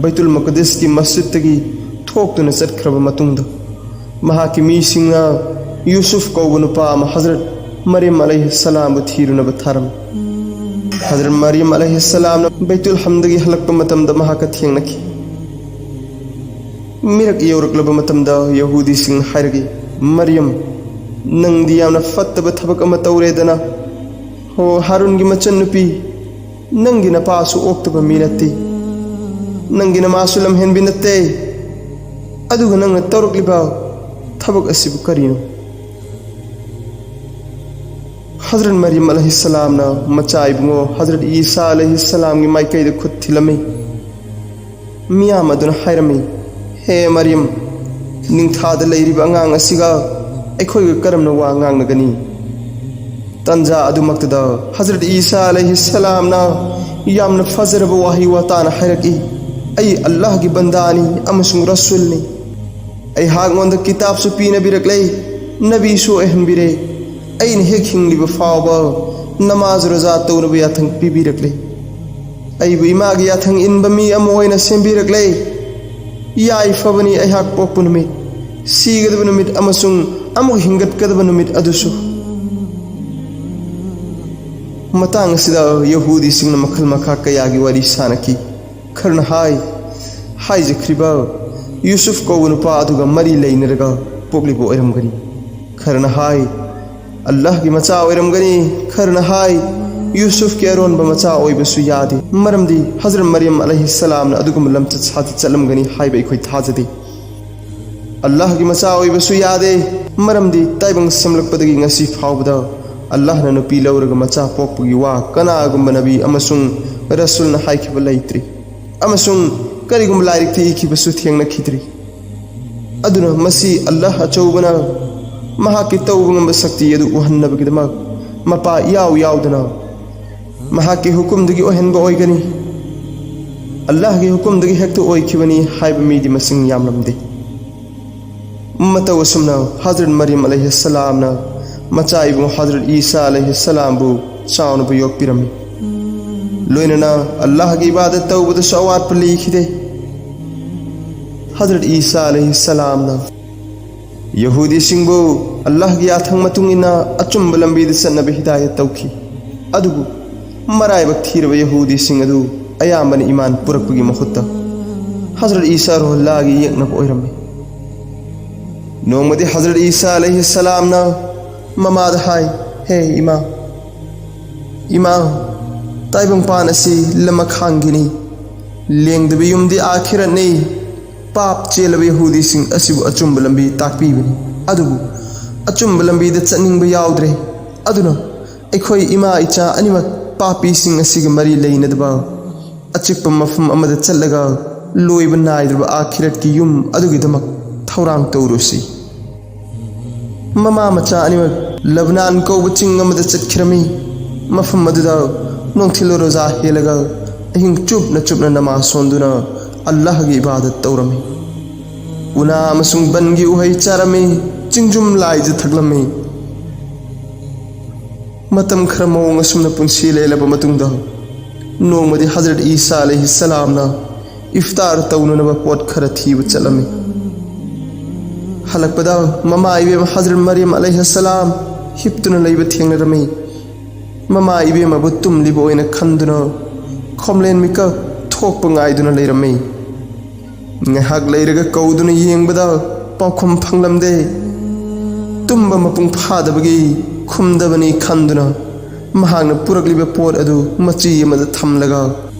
ꯕꯩꯇꯨꯜ ꯃꯨꯀꯗꯤꯁꯀꯤ ꯃꯁꯖꯤꯗꯇꯒꯤ ꯊꯣꯛꯇꯨꯅ ꯆꯠꯈ꯭ꯔꯕ ꯃꯇꯨꯡꯗ, ꯃꯍꯥꯛꯀꯤ ꯃꯤꯁꯤꯡꯅ ꯌꯨꯁꯨꯐ ꯀꯧꯕ ꯅꯨꯄꯥ ꯑꯃ ꯍꯖꯔꯠ ꯃꯔꯤꯌꯝ ꯑꯂꯩꯍꯤꯁꯁꯂꯥꯝꯕꯨ ꯊꯤꯔꯨꯅꯕ ꯊꯥꯔꯝꯃꯤ꯫ ꯍꯖꯔꯠ ꯃꯔꯤꯌꯝ ꯑꯂꯩꯍꯤꯁꯁꯂꯥꯝꯅ ꯕꯩꯇꯨꯜ ꯍꯝꯗꯒꯤ ꯍꯜꯂꯛꯄ ꯃꯇꯝꯗ ꯃꯍꯥꯛꯀ ꯊꯦꯡꯅꯈꯤ꯫ ꯃꯤꯔꯛ ꯌꯧꯔꯛꯂꯕ ꯃꯇꯝꯗ ꯌꯍꯨꯗꯤꯁꯤꯡꯅ ꯍꯥꯏꯔꯛꯏ, "ꯃꯔꯤꯌꯝ, ꯅꯪꯗꯤ ꯌꯥꯝꯅ ꯐꯠꯇꯕ ꯊꯕꯛ ꯑꯃ ꯇꯧꯔꯦꯗꯅ꯫ ꯍꯣ, ꯍꯥꯔꯨꯟꯒꯤ ꯃꯆꯟꯅꯨꯄꯤ, ꯅꯪꯒꯤ ꯅꯄꯥꯁꯨ ꯑꯣꯛꯇꯕ ꯃꯤ ꯅꯠꯇꯦ, ꯅꯪꯒꯤ ꯅꯃꯥꯁꯨ ꯂꯝꯍꯦꯟꯕꯤ ꯅꯠꯇꯦ, ꯑꯗꯨꯒ ꯅꯪꯅ ꯇꯧꯔꯛꯂꯤꯕ ꯊꯕꯛ ꯑꯁꯤꯕꯨ ꯀꯔꯤꯅꯣ?" ꯍꯖꯔꯠ ꯃꯔꯤꯌꯝ ꯑꯂꯩꯍꯤꯁꯁꯂꯥꯝꯅ ꯃꯆꯥ ꯏꯕꯨꯡꯉꯣ ꯍꯖꯔꯠ ꯏꯁꯥ ꯑꯂꯩꯍꯤꯁꯁꯂꯥꯝꯒꯤ ꯃꯥꯏꯀꯩꯗ ꯈꯨꯠ ꯊꯤꯜꯂꯝꯃꯤ꯫ ꯃꯤꯌꯥꯝ ꯑꯗꯨꯅ ꯍꯥꯏꯔꯝꯃꯤ, "ꯍꯦ ꯃꯔꯤꯌꯝ, ꯅꯤꯡꯊꯥꯗ ꯂꯩꯔꯤꯕ ꯑꯉꯥꯡ ꯑꯁꯤꯒ ꯑꯩꯈꯣꯏꯒ ꯀꯔꯝꯅ ꯋꯥ ꯉꯥꯡꯅꯒꯅꯤ?" ꯇꯟꯖꯥ ꯑꯗꯨꯃꯛꯇꯗ ꯍꯖꯔꯠ ꯏꯁꯥ ꯑꯂꯩꯍꯤꯁꯁꯂꯥꯝꯅ ꯌꯥꯝꯅ ꯐꯖꯔꯕ ꯋꯥꯍꯩ ꯋꯥꯇꯥꯅ ꯍꯥꯏꯔꯛꯏ, "ꯑꯩ ꯑꯜꯂꯥꯍꯒꯤ ꯕꯟꯗꯥꯅꯤ ꯑꯃꯁꯨꯡ ꯔꯁꯨꯜꯅꯤ꯫ ꯑꯩꯍꯥꯛꯉꯣꯟꯗ ꯀꯤꯇꯥꯕꯁꯨ ꯄꯤꯅꯕꯤꯔꯛꯂꯦ, ꯅꯕꯤꯁꯨ ꯑꯣꯏꯍꯟꯕꯤꯔꯦ꯫ ꯑꯩꯅ ꯍꯦꯛ ꯍꯤꯡꯂꯤꯕ ꯐꯥꯎꯕ ꯅꯃꯥꯖ ꯔꯣꯖꯥ ꯇꯧꯅꯕ ꯌꯥꯊꯪ ꯄꯤꯕꯤꯔꯛꯂꯦ꯫ ꯑꯩꯕꯨ ꯏꯃꯥꯒꯤ ꯌꯥꯊꯪ ꯏꯟꯕ ꯃꯤ ꯑꯃ ꯑꯣꯏꯅ ꯁꯦꯝꯕꯤꯔꯛꯂꯦ꯫ ꯌꯥꯏꯐꯕꯅꯤ ꯑꯩꯍꯥꯛ ꯄꯣꯛꯄ ꯅꯨꯃꯤꯠ, ꯁꯤꯒꯗꯕ ꯅꯨꯃꯤꯠ ꯑꯃꯁꯨꯡ ꯑꯃꯨꯛ ꯍꯤꯡꯒꯠꯀꯗꯕ ꯅꯨꯃꯤꯠ ꯑꯗꯨꯁꯨ꯫" ꯃꯇꯥꯡ ꯑꯁꯤꯗ ꯌꯍꯨꯗꯤꯁꯤꯡꯅ ꯃꯈꯜ ꯃꯈꯥ ꯀꯌꯥꯒꯤ ꯋꯥꯔꯤ ꯁꯥꯅꯈꯤ꯫ ꯈꯔꯅ ꯍꯥꯏ, ꯍꯥꯏꯖꯈ꯭ꯔꯤꯕ ꯌꯨꯁꯨꯐ ꯀꯧꯕ ꯅꯨꯄꯥ ꯑꯗꯨꯒ ꯃꯔꯤ ꯂꯩꯅꯔꯒ ꯄꯣꯛꯂꯤꯕ ꯑꯣꯏꯔꯝꯒꯅꯤ꯫ ꯈꯔꯅ ꯍꯥꯏ, ꯑꯜꯂꯥꯍꯒꯤ ꯃꯆꯥ ꯑꯣꯏꯔꯝꯒꯅꯤ꯫ ꯈꯔꯅ ꯍꯥꯏ, ꯌꯨꯁꯨꯐꯀꯤ ꯑꯔꯣꯟꯕ ꯃꯆꯥ ꯑꯣꯏꯕꯁꯨ ꯌꯥꯗꯦ, ꯃꯔꯝꯗꯤ ꯍꯖꯔꯠ ꯃꯔꯤꯌꯝ ꯑꯂꯩꯍꯤꯁꯁꯂꯥꯝꯅ ꯑꯗꯨꯒꯨꯝꯕ ꯂꯝꯆꯠ ꯁꯥꯖꯠ ꯆꯠꯂꯝꯒꯅꯤ ꯍꯥꯏꯕ ꯑꯩꯈꯣꯏ ꯊꯥꯖꯗꯦ꯫ ꯑꯜꯂꯥꯍꯒꯤ ꯃꯆꯥ ꯑꯣꯏꯕꯁꯨ ꯌꯥꯗꯦ, ꯃꯔꯝꯗꯤ ꯇꯥꯏꯕꯪ ꯁꯦꯝꯂꯛꯄꯗꯒꯤ ꯉꯁꯤ ꯐꯥꯎꯕꯗ ꯑꯜꯂꯥꯍꯅ ꯅꯨꯄꯤ ꯂꯧꯔꯒ ꯃꯆꯥ ꯄꯣꯛꯄꯒꯤ ꯋꯥ ꯀꯅꯥꯒꯨꯝꯕ ꯅꯕꯤ ꯑꯃꯁꯨꯡ ꯔꯁꯨꯜꯅ ꯍꯥꯏꯈꯤꯕ ꯂꯩꯇ꯭ꯔꯤ, ꯑꯃꯁꯨꯡ ꯀꯔꯤꯒꯨꯝꯕ ꯂꯥꯏꯔꯤꯛꯇ ꯏꯈꯤꯕꯁꯨ ꯊꯦꯡꯅꯈꯤꯗ꯭ꯔꯤ꯫ ꯑꯗꯨꯅ ꯃꯁꯤ ꯑꯜꯂꯥꯍ ꯑꯆꯧꯕꯅ ꯃꯍꯥꯛꯀꯤ ꯇꯧꯕ ꯉꯝꯕ ꯁꯛꯇꯤ ꯑꯗꯨ ꯎꯍꯟꯅꯕꯒꯤꯗꯃꯛ ꯃꯄꯥ ꯏꯌꯥꯎ ꯌꯥꯎꯗꯅ ꯃꯍꯥꯛꯀꯤ ꯍꯨꯀꯨꯝꯗꯒꯤ ꯑꯣꯏꯍꯟꯕ ꯑꯣꯏꯒꯅꯤ꯫ ꯑꯜꯂꯥꯍꯒꯤ ꯍꯨꯀꯨꯝꯗꯒꯤ ꯍꯦꯛꯇ ꯑꯣꯏꯈꯤꯕꯅꯤ ꯍꯥꯏꯕ ꯃꯤꯗꯤ ꯃꯁꯤꯡ ꯌꯥꯝꯂꯝꯗꯦ꯫ ꯃꯇꯧ ꯑꯁꯨꯝꯅ ꯍꯖꯔꯠ ꯃꯔꯤꯌꯝ ꯑꯂꯩꯍꯤꯁꯁꯂꯥꯝꯅ ꯃꯆꯥ ꯏꯕꯨꯡ ꯍꯖꯔꯠ ꯏꯁꯥ ꯑꯂꯩꯍꯤꯁꯁꯂꯥꯝꯕꯨ ꯆꯥꯎꯅꯕ ꯌꯣꯛꯄꯤꯔꯝꯃꯤ꯫ ꯂꯣꯏꯅꯅ ꯑꯜꯂꯥꯍꯒꯤ ꯏꯕꯥꯗꯠ ꯇꯧꯕꯗꯁꯨ ꯑꯋꯥꯠꯄ ꯂꯩꯈꯤꯗꯦ꯫ ꯍꯖꯔꯠ ꯏꯁꯥ ꯑꯂꯩꯍꯤ ꯁꯂꯥꯝꯅ ꯌꯍꯨꯗꯤꯁꯤꯡꯕꯨ ꯑꯜꯂꯥꯍꯒꯤ ꯌꯥꯊꯪ ꯃꯇꯨꯡ ꯏꯟꯅ ꯑꯆꯨꯝꯕ ꯂꯝꯕꯤꯗ ꯆꯠꯅꯕ ꯍꯤꯗꯥꯌꯠ ꯇꯧꯈꯤ꯫ ꯑꯗꯨꯕꯨ ꯃꯔꯥꯏꯕꯛ ꯊꯤꯔꯕ ꯌꯍꯨꯗꯤꯁꯤꯡ ꯑꯗꯨ ꯑꯌꯥꯝꯕꯅ ꯏꯃꯥꯟ ꯄꯨꯔꯛꯄꯒꯤ ꯃꯍꯨꯠꯇ ꯍꯖꯔꯠ ꯏꯁꯥ ꯔꯣꯍꯜꯂꯥꯒꯤ ꯌꯦꯛꯅꯕ ꯑꯣꯏꯔꯝꯃꯤ꯫ ꯅꯣꯡꯃꯗꯤ ꯍꯖꯔꯠ ꯏꯁꯥ ꯑꯂꯩꯍꯤ ꯁꯂꯥꯝꯅ ꯃꯃꯥꯗ ꯍꯥꯏ, "ꯍꯦ ꯏꯃꯥ, ꯏꯃꯥ, ꯇꯥꯏꯕꯪꯄꯥꯟ ꯑꯁꯤ ꯂꯃꯈꯥꯡꯒꯤꯅꯤ꯫ ꯂꯦꯡꯗꯕ ꯌꯨꯝꯗꯤ ꯑꯥꯈꯤꯔꯠꯅꯤ꯫ ꯄꯥꯞ ꯆꯦꯜꯂꯕ ꯌꯍꯨꯗꯤꯁꯤꯡ ꯑꯁꯤꯕꯨ ꯑꯆꯨꯝꯕ ꯂꯝꯕꯤ ꯇꯥꯛꯄꯤꯕꯅꯤ꯫ ꯑꯗꯨꯕꯨ ꯑꯆꯨꯝꯕ ꯂꯝꯕꯤꯗ ꯆꯠꯅꯤꯡꯕ ꯌꯥꯎꯗ꯭ꯔꯦ꯫ ꯑꯗꯨꯅ ꯑꯩꯈꯣꯏ ꯏꯃꯥ ꯏꯆꯥ ꯑꯅꯤꯃꯛ ꯄꯥꯄꯤꯁꯤꯡ ꯑꯁꯤꯒ ꯃꯔꯤ ꯂꯩꯅꯗꯕ ꯑꯆꯤꯛꯄ ꯃꯐꯝ ꯑꯃꯗ ꯆꯠꯂꯒ ꯂꯣꯏꯕ ꯅꯥꯏꯗ꯭ꯔꯕ ꯑꯥꯈꯤꯔꯠꯀꯤ ꯌꯨꯝ ꯑꯗꯨꯒꯤꯗꯃꯛ ꯊꯧꯔꯥꯡ ꯇꯧꯔꯨꯁꯤ꯫" ꯃꯃꯥ ꯃꯆꯥ ꯑꯅꯤꯃꯛ ꯂꯕꯅꯥꯟ ꯀꯧꯕ ꯆꯤꯡ ꯑꯃꯗ ꯆꯠꯈꯤꯔꯝꯃꯤ꯫ ꯃꯐꯝ ꯑꯗꯨꯗ ꯅꯣꯡꯊꯤꯜ ꯔꯣꯖꯥ ꯍꯦꯜꯂꯒ ꯑꯍꯤꯡ ꯆꯨꯞꯅ ꯆꯨꯞꯅ ꯅꯃꯥꯖ ꯁꯣꯟꯗꯨꯅ ꯑꯜꯂꯥꯍꯒꯤ ꯏꯕꯥꯗꯠ ꯇꯧꯔꯝꯃꯤ꯫ ꯎꯅꯥ ꯑꯃꯁꯨꯡ ꯕꯟꯒꯤ ꯎꯍꯩ ꯆꯥꯔꯝꯃꯤ꯫ ꯆꯤꯡꯖꯨꯝ ꯂꯥꯏꯖ ꯊꯛꯂꯝꯃꯤ꯫ ꯃꯇꯝ ꯈꯔ ꯃꯑꯣꯡ ꯑꯁꯨꯝꯅ ꯄꯨꯟꯁꯤ ꯂꯦꯜꯂꯕ ꯃꯇꯨꯡꯗ, ꯅꯣꯡꯃꯗꯤ ꯍꯖꯔꯠ ꯏꯁꯥ ꯑꯂꯩꯍꯤ ꯁꯂꯥꯝꯅ ꯏꯐꯇꯥꯔ ꯇꯧꯅꯅꯕ ꯄꯣꯠ ꯈꯔ ꯊꯤꯕ ꯆꯠꯂꯝꯃꯤ꯫ ꯍꯜꯂꯛꯄꯗ ꯃꯃꯥ ꯏꯕꯦꯝ ꯍꯖꯔꯠ ꯃꯔꯤꯌꯝ ꯑꯂꯩꯍꯤ ꯁꯂꯥꯝ ꯍꯤꯞꯇꯨꯅ ꯂꯩꯕ ꯊꯦꯡꯅꯔꯝꯃꯤ꯫ ꯃꯃꯥ ꯏꯕꯦꯝꯃꯕꯨ ꯇꯨꯝꯂꯤꯕ ꯑꯣꯏꯅ ꯈꯟꯗꯨꯅ ꯈꯣꯝꯂꯦꯟ ꯃꯤꯀꯞ ꯊꯣꯛꯄ ꯉꯥꯏꯗꯨꯅ ꯂꯩꯔꯝꯃꯤ꯫ ꯉꯥꯏꯍꯥꯛ ꯂꯩꯔꯒ ꯀꯧꯗꯨꯅ ꯌꯦꯡꯕꯗ ꯄꯥꯎꯈꯨꯝ ꯐꯪꯂꯝꯗꯦ꯫ ꯇꯨꯝꯕ ꯃꯄꯨꯡ ꯐꯥꯗꯕꯒꯤ ꯈꯨꯝꯗꯕꯅꯤ ꯈꯟꯗꯨꯅ ꯃꯍꯥꯛꯅ ꯄꯨꯔꯛꯂꯤꯕ ꯄꯣꯠ ꯑꯗꯨ ꯃꯆꯤ ꯑꯃꯗ ꯊꯝꯂꯒ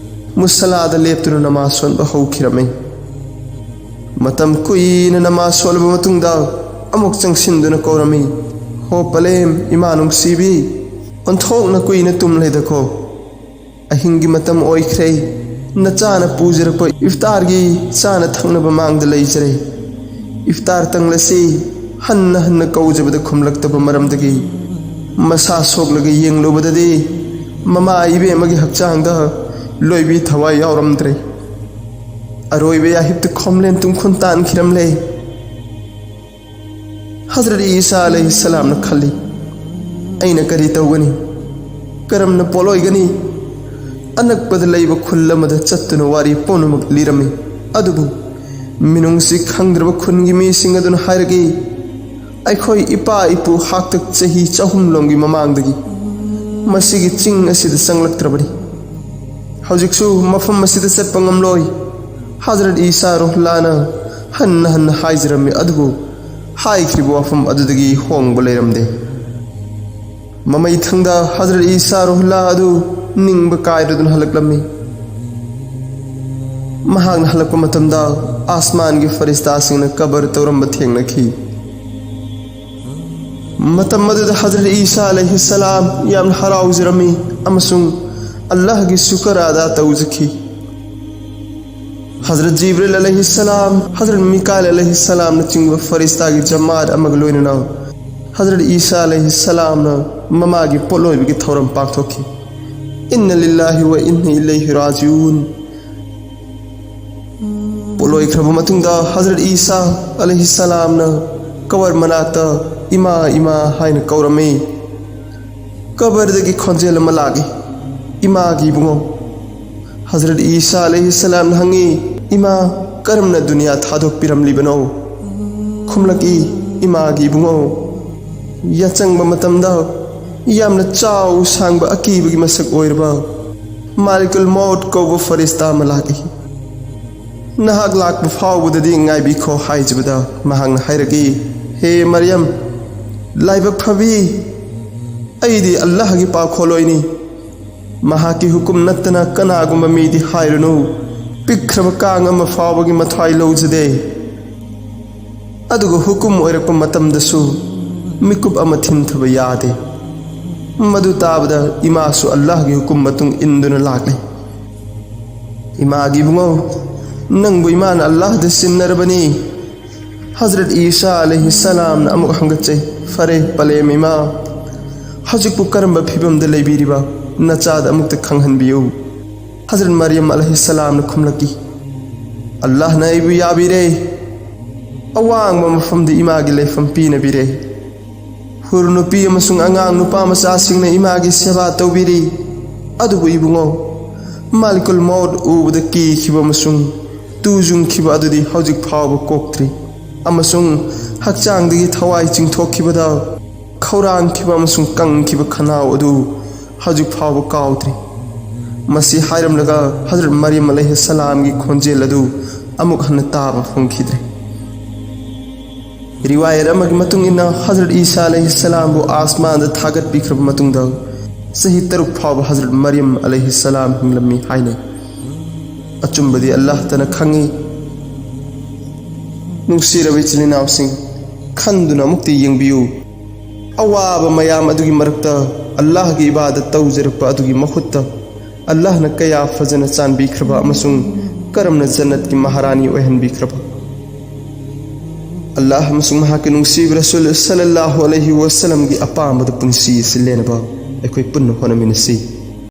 ꯃꯨꯁꯂꯥꯗ ꯂꯦꯞꯇꯨꯅ ꯅꯃꯥꯖ ꯁꯣꯟꯕ ꯍꯧꯈꯤꯔꯝꯃꯤ꯫ ꯃꯇꯝ ꯀꯨꯏꯅ ꯅꯃꯥꯖ ꯁꯣꯜꯂꯕ ꯃꯇꯨꯡꯗ ꯑꯃꯨꯛ ꯆꯪꯁꯤꯟꯗꯨꯅ ꯀꯧꯔꯝꯃꯤ, "ꯍꯣ ꯄꯂꯦꯝ, ꯏꯃꯥ ꯅꯨꯡꯁꯤꯕꯤ, ꯑꯣꯟꯊꯣꯛꯅ ꯀꯨꯏꯅ ꯇꯨꯝꯂꯦꯗꯀꯣ꯫ ꯑꯍꯤꯡꯒꯤ ꯃꯇꯝ ꯑꯣꯏꯈ꯭ꯔꯦ꯫ ꯅꯆꯥꯅ ꯄꯨꯖꯔꯛꯄ ꯏꯐꯇꯥꯔꯒꯤ ꯆꯥꯅ ꯊꯛꯅꯕ ꯃꯥꯡꯗ ꯂꯩꯖꯔꯦ꯫ ꯏꯐꯇꯥꯔ ꯇꯪꯂꯁꯤ ꯍꯟꯅ ꯍꯟꯅ ꯀꯧꯖꯕꯗ ꯈꯨꯝꯂꯛꯇꯕ ꯃꯔꯝꯗꯒꯤ ꯃꯁꯥ ꯁꯣꯛꯂꯒ ꯌꯦꯡꯂꯨꯕꯗꯗꯤ ꯃꯃꯥ ꯏꯕꯦꯝꯃꯒꯤ ꯍꯛꯆꯥꯡꯗ ꯂꯣꯏꯕꯤ ꯊꯋꯥꯏ ꯌꯥꯎꯔꯝꯗ꯭ꯔꯦ꯫ ꯑꯔꯣꯏꯕ ꯌꯥꯍꯤꯞꯇ ꯈꯣꯝꯂꯦꯟ ꯇꯨꯡꯈꯨꯟ ꯇꯥꯟꯈꯤꯔꯝꯂꯦ꯫" ꯍꯖꯔꯠ ꯏꯁꯥ ꯑꯂꯩꯍꯤ ꯁꯂꯥꯝꯅ ꯈꯜꯂꯤ, "ꯑꯩꯅ ꯀꯔꯤ ꯇꯧꯒꯅꯤ? ꯀꯔꯝꯅ ꯄꯣꯠꯂꯣꯏꯒꯅꯤ? ꯑꯅꯛꯄꯗ ꯂꯩꯕ ꯈꯨꯜ ꯑꯃꯗ ꯆꯠꯇꯨꯅ ꯋꯥꯔꯤ ꯄꯨꯝꯅꯃꯛ ꯂꯤꯔꯝꯃꯤ꯫ ꯑꯗꯨꯕꯨ ꯃꯤꯅꯨꯡꯁꯤ ꯈꯪꯗ꯭ꯔꯕ ꯈꯨꯟꯒꯤ ꯃꯤꯁꯤꯡ ꯑꯗꯨꯅ ꯍꯥꯏꯔꯛꯏ, "ꯑꯩꯈꯣꯏ ꯏꯄꯥ ꯏꯄꯨ ꯍꯥꯛꯇꯛ ꯆꯍꯤ ꯆꯍꯨꯝ ꯂꯣꯝꯒꯤ ꯃꯃꯥꯡꯗꯒꯤ ꯃꯁꯤꯒꯤ ꯆꯤꯡ ꯑꯁꯤꯗ ꯆꯪꯂꯛꯇ꯭ꯔꯕꯅꯤ꯫ ꯍꯧꯖꯤꯛꯁꯨ ꯃꯐꯝ ꯑꯁꯤꯗ ꯆꯠꯄ ꯉꯝꯂꯣꯏ"꯫ ꯍꯖꯔꯠ ꯏꯁꯥ ꯔꯨꯍꯂꯥꯅ ꯍꯟꯅ ꯍꯟꯅ ꯍꯥꯏꯖꯔꯝꯃꯤ, ꯑꯗꯨꯕꯨ ꯍꯥꯏꯈꯤꯕ ꯋꯥꯐꯝ ꯑꯗꯨꯗꯒꯤ ꯍꯣꯡꯕ ꯂꯩꯔꯝꯗꯦ꯫ ꯃꯃꯩꯊꯪꯗ ꯍꯖꯔꯠ ꯏꯁꯥ ꯔꯨꯍꯂꯥ ꯑꯗꯨ ꯅꯤꯡꯕ ꯀꯥꯏꯔꯗꯨꯅ ꯍꯜꯂꯛꯂꯝꯃꯤ꯫ ꯃꯍꯥꯛꯅ ꯍꯜꯂꯛꯄ ꯃꯇꯝꯗ ꯑꯥꯁꯃꯥꯟꯒꯤ ꯐꯔꯤꯁꯇꯥꯁꯤꯡꯅ ꯀꯕꯔ ꯇꯧꯔꯝꯕ ꯊꯦꯡꯅꯈꯤ꯫ ꯃꯇꯝ ꯑꯗꯨꯗ ꯍꯖꯔꯠ ꯏꯁꯥ ꯑꯂꯩꯍꯤꯁꯁꯂꯥꯝ ꯌꯥꯝꯅ ꯍꯔꯥꯎꯖꯔꯝꯃꯤ ꯑꯃꯁꯨꯡ ꯑꯜꯂꯥꯍꯒꯤ ꯁꯨꯀꯔ ꯑꯗꯥ ꯇꯧꯖꯈꯤ꯫ ꯍꯖꯔꯠ ꯖꯤꯕ꯭ꯔꯤꯜ ꯑꯂꯩꯍꯤꯁꯁꯂꯥꯝ, ꯍꯖꯔꯠ ꯃꯤꯀꯥꯏꯜ ꯑꯂꯩꯍꯤꯁꯁꯂꯥꯝꯅꯆꯤꯡꯕ ꯐꯔꯤꯁꯇꯥꯒꯤ ꯖꯃꯥꯠ ꯑꯃꯒ ꯂꯣꯏꯅꯅ ꯍꯖꯔꯠ ꯏꯁꯥ ꯑꯂꯩꯍꯤꯁꯁꯂꯥꯝꯅ ꯃꯃꯥꯒꯤ ꯄꯣꯠꯂꯣꯏꯕꯒꯤ ꯊꯧꯔꯝ ꯄꯥꯡꯊꯣꯛꯈꯤ꯫ "ꯏꯟꯅ ꯂꯤꯜꯂꯥꯍꯤ ꯋ ꯏꯟꯅ ꯏꯂꯩꯍꯤ ꯔꯥꯖꯤꯎꯟ"꯫ ꯄꯣꯠꯂꯣꯏꯈ꯭ꯔꯕ ꯃꯇꯨꯡꯗ ꯍꯖꯔꯠ ꯏꯁꯥ ꯑꯂꯩꯍꯤꯁꯁꯂꯥꯝꯅ ꯀꯕꯔ ꯃꯅꯥꯛꯇ "ꯏꯃꯥ, ꯏꯃꯥ" ꯍꯥꯏꯅ ꯀꯧꯔꯝꯃꯤ꯫ ꯀꯕꯔꯗꯒꯤ ꯈꯣꯟꯖꯦꯜ ꯑꯃ ꯂꯥꯛꯏ, "ꯏꯃꯥꯒꯤ ꯏꯕꯨꯡꯉꯣ"꯫ ꯍꯖꯔꯠ ꯏꯁꯥ ꯑꯂꯩꯍꯤꯁꯁꯂꯥꯝꯅ ꯍꯪꯉꯤ, "ꯏꯃꯥ ꯀꯔꯝꯅ ꯗꯨꯅꯤꯌꯥ ꯊꯥꯗꯣꯛꯄꯤꯔꯝꯂꯤꯕꯅꯣ?" ꯈꯨꯝꯂꯛꯏ, "ꯏꯃꯥꯒꯤ ꯏꯕꯨꯡꯉꯣ, ꯌꯥꯆꯪꯕ ꯃꯇꯝꯗ ꯌꯥꯝꯅ ꯆꯥꯎ ꯁꯥꯡꯕ ꯑꯀꯤꯕꯒꯤ ꯃꯁꯛ ꯑꯣꯏꯔꯕ ꯃꯥꯂꯤꯀꯨꯜ ꯃꯧꯠ ꯀꯧꯕ ꯐꯔꯤꯁꯇꯥ ꯑꯃ ꯂꯥꯛꯏ꯫ ꯅꯍꯥꯛ ꯂꯥꯛꯄ ꯐꯥꯎꯕꯗꯗꯤ ꯉꯥꯏꯕꯤꯈꯣ" ꯍꯥꯏꯖꯕꯗ ꯃꯍꯥꯛꯅ ꯍꯥꯏꯔꯛꯏ, "ꯍꯦ ꯃꯔꯤꯌꯝ, ꯂꯥꯏꯕꯛ ꯐꯕꯤ, ꯑꯩꯗꯤ ꯑꯜꯂꯥꯍꯒꯤ ꯄꯥꯎꯈꯣꯜꯂꯣꯏꯅꯤ꯫ ꯃꯍꯥꯛꯀꯤ ꯍꯨꯀꯨꯝ ꯅꯠꯇꯅ ꯀꯅꯥꯒꯨꯝꯕ ꯃꯤꯗꯤ ꯍꯥꯏꯔꯨꯅꯨ꯫ ꯄꯤꯛꯈ꯭ꯔꯕ ꯀꯥꯡ ꯑꯃ ꯐꯥꯎꯕꯒꯤ ꯃꯊ꯭ꯋꯥꯏ ꯂꯧꯖꯗꯦ꯫ ꯑꯗꯨꯒ ꯍꯨꯀꯨꯝ ꯑꯣꯏꯔꯛꯄ ꯃꯇꯝꯗꯁꯨ ꯃꯤꯀꯨꯞ ꯑꯃ ꯊꯤꯟꯊꯕ ꯌꯥꯗꯦ"꯫ ꯃꯗꯨ ꯇꯥꯕꯗ ꯏꯃꯥꯁꯨ ꯑꯜꯂꯥꯍꯒꯤ ꯍꯨꯀꯨꯝ ꯃꯇꯨꯡ ꯏꯟꯗꯨꯅ ꯂꯥꯛꯂꯤ꯫ "ꯏꯃꯥꯒꯤ ꯏꯕꯨꯡꯉꯣ, ꯅꯪꯕꯨ ꯏꯃꯥꯅ ꯑꯜꯂꯥꯍꯗ ꯁꯤꯟꯅꯔꯕꯅꯤ"꯫ ꯍꯖꯔꯠ ꯏꯁꯥ ꯑꯂꯩꯍꯤꯁꯁꯂꯥꯝꯅ ꯑꯃꯨꯛ ꯍꯪꯒꯠꯆꯩ, "ꯐꯔꯦ, ꯄꯂꯦꯝ ꯏꯃꯥ, ꯍꯧꯖꯤꯛꯄꯨ ꯀꯔꯝꯕ ꯐꯤꯕꯝꯗ ꯂꯩꯕꯤꯔꯤꯕ? ꯅꯆꯥꯗ ꯑꯃꯨꯛꯇ ꯈꯪꯍꯟꯕꯤꯌꯨ"꯫ ꯍꯖꯔꯠ ꯃꯔꯤꯌꯝ ꯑꯂꯩꯍꯤꯁꯁꯂꯥꯝꯅ ꯈꯨꯝꯂꯛꯈꯤ, "ꯑꯜꯂꯥꯍꯅ ꯑꯩꯕꯨ ꯌꯥꯕꯤꯔꯦ꯫ ꯑꯋꯥꯡꯕ ꯃꯐꯝꯗ ꯏꯃꯥꯒꯤ ꯂꯩꯐꯝ ꯄꯤꯅꯕꯤꯔꯦ꯫ ꯍꯨꯔ ꯅꯨꯄꯤ ꯑꯃꯁꯨꯡ ꯑꯉꯥꯡ ꯅꯨꯄꯥ ꯃꯆꯥꯁꯤꯡꯅ ꯏꯃꯥꯒꯤ ꯁꯦꯕꯥ ꯇꯧꯕꯤꯔꯤ꯫ ꯑꯗꯨꯕꯨ ꯏꯕꯨꯡꯉꯣ, ꯃꯥꯂꯤꯀꯨꯜ ꯃꯧꯠ ꯎꯕꯗ ꯀꯤꯈꯤꯕ ꯑꯃꯁꯨꯡ ꯇꯨꯖꯨꯡꯈꯤꯕ ꯑꯗꯨꯗꯤ ꯍꯧꯖꯤꯛ ꯐꯥꯎꯕ ꯀꯣꯛꯇ꯭ꯔꯤ, ꯑꯃꯁꯨꯡ ꯍꯛꯆꯥꯡꯗꯒꯤ ꯊꯋꯥꯏ ꯆꯤꯡꯊꯣꯛꯈꯤꯕꯗ ꯈꯧꯔꯥꯡꯈꯤꯕ ꯑꯃꯁꯨꯡ ꯀꯪꯈꯤꯕ ꯈꯅꯥꯎ ꯑꯗꯨ ꯍꯧꯖꯤꯛ ꯐꯥꯎꯕ ꯀꯥꯎꯗ꯭ꯔꯤ꯫ ꯃꯁꯤ ꯍꯥꯏꯔꯝꯂꯒ ꯍꯖꯔꯠ ꯃꯔꯤꯌꯝ ꯑꯂꯩꯍꯤ ꯁꯂꯥꯝꯒꯤ ꯈꯣꯟꯖꯦꯜ ꯑꯗꯨ ꯑꯃꯨꯛ ꯍꯟꯅ ꯇꯥꯕ ꯐꯪꯈꯤꯗ꯭ꯔꯦ꯫ ꯔꯤꯋꯥꯌꯠ ꯑꯃꯒꯤ ꯃꯇꯨꯡ ꯏꯟꯅ ꯍꯖꯔꯠ ꯏꯁꯥ ꯑꯂꯩꯍꯤ ꯁꯂꯥꯝꯕꯨ ꯑꯥꯁꯃꯥꯟꯗ ꯊꯥꯒꯠꯄꯤꯈ꯭ꯔꯕ ꯃꯇꯨꯡꯗ ꯆꯍꯤ ꯇꯔꯨꯛ ꯐꯥꯎꯕ ꯍꯖꯔꯠ ꯃꯔꯤꯌꯝ ꯑꯂꯩꯍꯤ ꯁꯂꯥꯝ ꯍꯤꯡꯂꯝꯃꯤ ꯍꯥꯏꯅꯩ꯫ ꯑꯆꯨꯝꯕꯗꯤ ꯑꯜꯂꯥꯍꯇꯅ ꯈꯪꯏ꯫ ꯅꯨꯡꯁꯤꯔꯕ ꯏꯆꯤꯜ ꯏꯅꯥꯎꯁꯤꯡ, ꯈꯟꯗꯨꯅ ꯑꯃꯨꯛꯇꯤ ꯌꯦꯡꯕꯤꯌꯨ꯫ ꯑꯋꯥꯕ ꯃꯌꯥꯝ ꯑꯗꯨꯒꯤ ꯃꯔꯛꯇ ꯑꯜꯂꯥꯍꯒꯤ ꯏꯕꯥꯗꯠ ꯇꯧꯖꯔꯛꯄ ꯑꯗꯨꯒꯤ ꯃꯍꯨꯠꯇ ꯑꯜꯂꯥꯍꯅ ꯀꯌꯥ ꯐꯖꯅ ꯆꯥꯟꯕꯤꯈ꯭ꯔꯕ ꯑꯃꯁꯨꯡ ꯀꯔꯝꯅ ꯖꯟꯅꯠꯀꯤ ꯃꯍꯥꯔꯥꯅꯤ ꯑꯣꯏꯍꯟꯕꯤꯈ꯭ꯔꯕ꯫ ꯑꯜꯂꯥꯍ ꯑꯃꯁꯨꯡ ꯃꯍꯥꯛꯀꯤ ꯅꯨꯡꯁꯤꯕ ꯔꯁꯨꯜ ꯁꯜꯂꯜꯂꯥꯍꯨ ꯑꯂꯩꯍꯤ ꯋꯥꯁꯂꯝꯒꯤ ꯑꯄꯥꯝꯕꯗ ꯄꯨꯟꯁꯤ ꯑꯁꯤ ꯂꯦꯟꯅꯕ ꯑꯩꯈꯣꯏ ꯄꯨꯟꯅ ꯍꯣꯠꯅꯃꯤꯟꯅꯁꯤ꯫